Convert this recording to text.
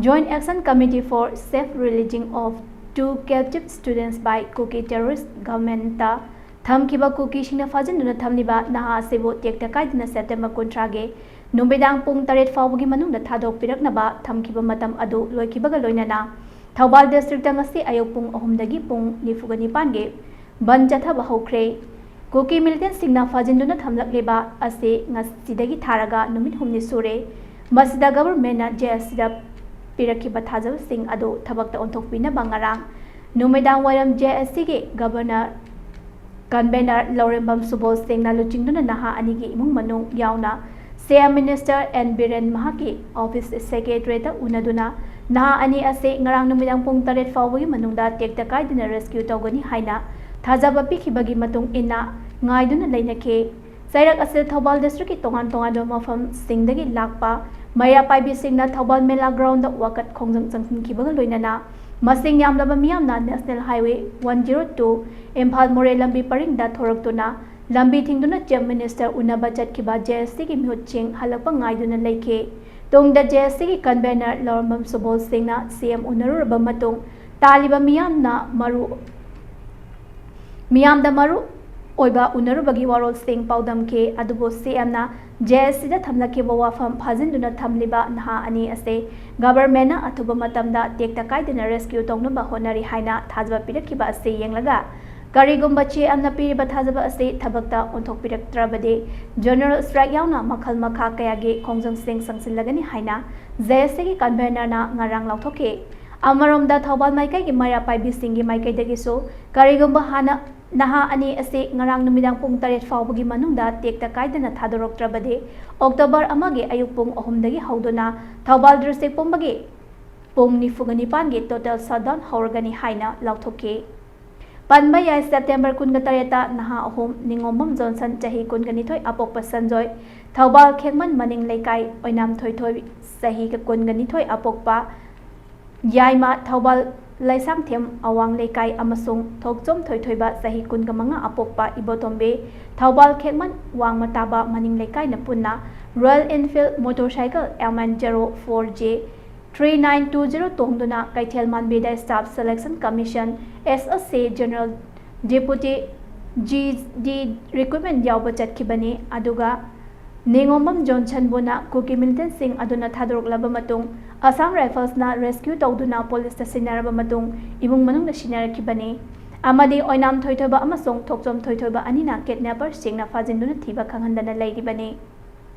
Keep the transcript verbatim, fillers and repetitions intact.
Joint Action Committee for Safe Releasing of Two Captive Students by Kuki Terrorist Government ꯇ ꯊꯝꯈꯤꯕ ꯀꯨꯀꯤꯁꯤꯡꯅ ꯐꯥꯖꯤꯟꯗꯨꯅ ꯊꯝꯂꯤꯕ ꯅꯍꯥ ꯑꯁꯤꯕꯨ ꯇꯦꯛꯇ ꯀꯥꯏꯗꯅ ꯁꯦꯞꯇꯦꯝꯕꯔ ꯀꯨꯟꯊ꯭ꯔꯥꯒꯤ ꯅꯨꯃꯤꯗꯥꯡ ꯄꯨꯡ ꯇꯔꯦꯠ ꯐꯥꯎꯕꯒꯤ ꯃꯅꯨꯡꯗ ꯊꯥꯗꯣꯛꯄꯤꯔꯛꯅꯕ ꯊꯝꯈꯤꯕ ꯃꯇꯝ ꯑꯗꯨ ꯂꯣꯏꯈꯤꯕꯒ ꯂꯣꯏꯅꯅ ꯊꯧꯕꯥꯜ district ꯇ ꯉꯁꯤ ꯑꯌꯨꯛ ꯄꯨꯡ ꯑꯍꯨꯝꯗꯒꯤ ꯄꯨꯡ ꯅꯤꯐꯨꯒ ꯅꯤꯄꯥꯟꯒꯤ ꯕꯟ ꯆꯠꯊꯕ ꯍꯧꯈ꯭ꯔꯦ꯫ ꯀꯨꯀꯤ militant ꯁꯤꯡꯅ ꯐꯥꯖꯤꯟꯗꯨꯅ ꯊꯝꯂꯛꯂꯤꯕ ꯑꯁꯤ ꯉꯁꯤꯗꯒꯤ ꯊꯥꯔꯒ ꯅꯨꯃꯤꯠ ꯍꯨꯝꯅꯤ ꯁꯨꯔꯦ꯫ ꯃꯁꯤꯗ government ꯅ J S C ꯗ ꯄꯤꯔꯛꯈꯤꯕ ꯊꯥꯖꯕꯁꯤꯡ ꯑꯗꯨ ꯊꯕꯛꯇ ꯑꯣꯟꯊꯣꯛꯄꯤꯅꯕ ꯉꯔꯥꯡ ꯅꯨꯃꯤꯗꯥꯡ ꯋꯥꯏꯔꯝ J S C ꯒꯤ governor convener ꯂꯧꯔꯦꯝꯕꯝ ꯁꯨꯕꯣꯜ ꯁꯤꯡꯅ ꯂꯨꯆꯤꯡꯗꯨꯅ ꯅꯍꯥ ꯑꯅꯤꯒꯤ ꯏꯃꯨꯡ ꯃꯅꯨꯡ ꯌꯥꯎꯅ C M minister N Biren ꯃꯍꯥꯛꯀꯤ office secretary ꯗ ꯎꯅꯗꯨꯅ ꯅꯍꯥ ꯑꯅꯤ ꯑꯁꯤ ꯉꯔꯥꯡ ꯅꯨꯃꯤꯗꯥꯡ ꯄꯨꯡ ꯇꯔꯦꯠ ꯐꯥꯎꯕꯒꯤ ꯃꯅꯨꯡꯗ ꯇꯦꯛꯇ ꯀꯥꯏꯗꯅ rescue ꯇꯧꯒꯅꯤ ꯍꯥꯏꯅ ꯊꯥꯖꯕ ꯄꯤꯈꯤꯕꯒꯤ ꯃꯇꯨꯡ ꯏꯟꯅ ꯉꯥꯏꯗꯨꯅ ꯂꯩꯅꯈꯤ꯫ ꯆꯩꯔꯛ ꯑꯁꯤꯗ ꯊꯧꯕꯥꯜ district ꯀꯤ ꯇꯣꯉꯥꯟ ꯇꯣꯉꯥꯟꯕ ꯃꯐꯝꯁꯤꯡꯗꯒꯤ ꯂꯥꯛꯄ ꯃꯩꯔꯥ ꯄꯥꯏꯕꯤꯁꯤꯡꯅ ꯊꯧꯕꯥꯜ ꯃꯦꯂꯥ ground ꯗ ꯋꯥꯀꯠ ꯈꯣꯡꯖꯪ ꯆꯪꯁꯤꯟꯈꯤꯕꯒ ꯂꯣꯏꯅꯅ ꯃꯁꯤꯡ ꯌꯥꯝꯂꯕ ꯃꯤꯌꯥꯝꯅ National Highway one zero two Imphal ꯃꯣꯔꯦ ꯂꯝꯕꯤ ꯄꯔꯤꯡꯗ ꯊꯣꯔꯛꯇꯨꯅ ꯂꯝꯕꯤ ꯊꯤꯡꯗꯨꯅ Chief Minister ꯎꯅꯕ ꯆꯠꯈꯤꯕ J S C ꯒꯤ ꯃꯤꯍꯨꯠꯁꯤꯡ ꯍꯜꯂꯛꯄ ꯉꯥꯏꯗꯨꯅ ꯂꯩꯈꯤ꯫ ꯇꯨꯡꯗ J S C ꯒꯤ convener ꯂꯧꯔꯝꯕꯝ ꯁꯨꯕꯣꯜ ꯁꯤꯡꯅ C M ꯎꯅꯔꯨꯔꯕ ꯃꯇꯨꯡ ꯇꯥꯜꯂꯤꯕ ꯃꯤꯌꯥꯝꯅ ꯃꯔꯨ ꯃꯤꯌꯥꯝꯗ ꯃꯔꯨ ꯑꯣꯏꯕ ꯎꯅꯔꯨꯕꯒꯤ ꯋꯥꯔꯣꯜꯁꯤꯡ ꯄꯥꯎꯗꯝꯈꯤ꯫ ꯑꯗꯨꯕꯨ C M ꯅ J S C ꯗ ꯊꯝꯂꯛꯈꯤꯕ ꯋꯥꯐꯝ ꯐꯥꯖꯤꯟꯗꯨꯅ ꯊꯝꯂꯤꯕ ꯅꯍꯥ ꯑꯅꯤ ꯑꯁꯤ government ꯅ ꯑꯊꯨꯕ ꯃꯇꯝꯗ ꯇꯦꯛꯇ ꯀꯥꯏꯗꯅ rescue ꯇꯧꯅꯕ ꯍꯣꯠꯅꯔꯤ ꯍꯥꯏꯅ ꯊꯥꯖꯕ ꯄꯤꯔꯛꯈꯤꯕ ꯑꯁꯤ ꯌꯦꯡꯂꯒ ꯀꯔꯤꯒꯨꯝꯕ C M ꯅ ꯄꯤꯔꯤꯕ ꯊꯥꯖꯕ ꯑꯁꯤ ꯊꯕꯛꯇ ꯑꯣꯟꯊꯣꯛꯄꯤꯔꯛꯇ꯭ꯔꯕꯗꯤ general strike ꯌꯥꯎꯅ ꯃꯈꯜ ꯃꯈꯥ ꯀꯌꯥꯒꯤ ꯈꯣꯡꯖꯪꯁꯤꯡ ꯆꯪꯁꯤꯜꯂꯒꯅꯤ ꯍꯥꯏꯅ J S C ꯒꯤ convener ꯅ ꯉꯔꯥꯡ ꯂꯥꯎꯊꯣꯛꯈꯤ꯫ ꯑꯃꯔꯣꯝꯗ ꯊꯧꯕꯥꯜ ꯃꯥꯏꯀꯩꯒꯤ ꯃꯩꯔꯥ ꯄꯥꯏꯕꯤꯁꯤꯡꯒꯤ ꯃꯥꯏꯀꯩꯗꯒꯤꯁꯨ ꯀꯔꯤꯒꯨꯝꯕ ꯍꯥꯟꯅ ꯅꯍꯥ ꯑꯅꯤ ꯑꯁꯤ ꯉꯔꯥꯡ ꯅꯨꯃꯤꯗꯥꯡ ꯄꯨꯡ ꯇꯔꯦꯠ ꯐꯥꯎꯕꯒꯤ ꯃꯅꯨꯡꯗ ꯇꯦꯛꯇ ꯀꯥꯏꯗꯅ ꯊꯥꯗꯣꯔꯛꯇ꯭ꯔꯕꯗꯤ October ꯑꯃꯒꯤ ꯑꯌꯨꯛ ꯄꯨꯡ ꯑꯍꯨꯝꯗꯒꯤ ꯍꯧꯗꯨꯅ ꯊꯧꯕꯥꯜ district ꯄꯨꯝꯕꯒꯤ ꯄꯨꯡ ꯅꯤꯐꯨꯒ ꯅꯤꯄꯥꯟꯒꯤ total shutdown ꯍꯧꯔꯒꯅꯤ ꯍꯥꯏꯅ ꯂꯥꯎꯊꯣꯛꯈꯤ꯫ ꯄꯟꯕ ꯌꯥꯏ, September ꯀꯨꯟꯒ ꯇꯔꯦꯠꯇ ꯅꯍꯥ ꯑꯍꯨꯝ, ꯅꯤꯉꯣꯝꯕꯝ ꯖꯣꯟꯁꯟ ꯆꯍꯤ ꯀꯨꯟꯒ ꯅꯤꯊꯣꯏ, ꯑꯄꯣꯛꯄ ꯁꯟꯖꯣꯏ, ꯊꯧꯕꯥꯜ ꯈꯦꯛꯃꯟ ꯃꯅꯤꯡ ꯂꯩꯀꯥꯏ, ꯑꯣꯏꯅꯥꯝ ꯊꯣꯏꯊꯣꯏ ꯆꯍꯤ ꯀꯨꯟꯒ ꯅꯤꯊꯣꯏ, ꯑꯄꯣꯛꯄ ꯌꯥꯏꯃ, ꯊꯧꯕꯥꯜ ꯂꯩꯁꯥꯡꯊꯦꯝ ꯑꯋꯥꯡ ꯂꯩꯀꯥꯏ ꯑꯃꯁꯨꯡ ꯊꯣꯛꯆꯣꯝ ꯊꯣꯏꯊꯣꯏꯕ ꯆꯍꯤ ꯀꯨꯟꯒ ꯃꯉꯥ, ꯑꯄꯣꯛꯄ ꯏꯕꯣꯇꯣꯝꯕꯤ, ꯊꯧꯕꯥꯜ ꯈꯦꯛꯃꯟ ꯋꯥꯡꯃ ꯇꯥꯕ ꯃꯅꯤꯡ ꯂꯩꯀꯥꯏꯅ ꯄꯨꯟꯅ Royal Enfield motorcycle M N zero four J three nine two zero ꯇꯣꯡꯗꯨꯅ ꯀꯩꯊꯦꯜ ꯃꯥꯟꯕꯤꯗ Staff Selection Commission, S S C General Deputy G D Recruitment ꯌꯥꯎꯕ ꯆꯠꯈꯤꯕꯅꯤ꯫ ꯑꯗꯨꯒ ꯅꯤꯉꯣꯝꯕꯝ ꯖꯣꯟꯁꯟꯕꯨꯅ ꯀꯨꯀꯤ militantꯁꯤꯡ ꯑꯗꯨꯅ ꯊꯥꯗꯣꯔꯛꯂꯕ ꯃꯇꯨꯡ Assam Riflesꯅ rescue ꯇꯧꯗꯨꯅ policeꯇ ꯁꯤꯟꯅꯔꯕ ꯃꯇꯨꯡ ꯏꯃꯨꯡ ꯃꯅꯨꯡꯗ ꯁꯤꯟꯅꯔꯛꯈꯤꯕꯅꯤ꯫ ꯑꯃꯗꯤ ꯑꯣꯏꯅꯥꯝ ꯊꯣꯏꯊꯣꯏꯕ ꯑꯃꯁꯨꯡ ꯊꯣꯛꯆꯣꯝ ꯊꯣꯏꯊꯣꯏꯕ ꯑꯅꯤꯅ kidnapperꯁꯤꯡꯅ ꯐꯥꯖꯤꯟꯗꯨꯅ ꯊꯤꯕ ꯈꯪꯍꯟꯗꯅ ꯂꯩꯔꯤꯕꯅꯤ꯫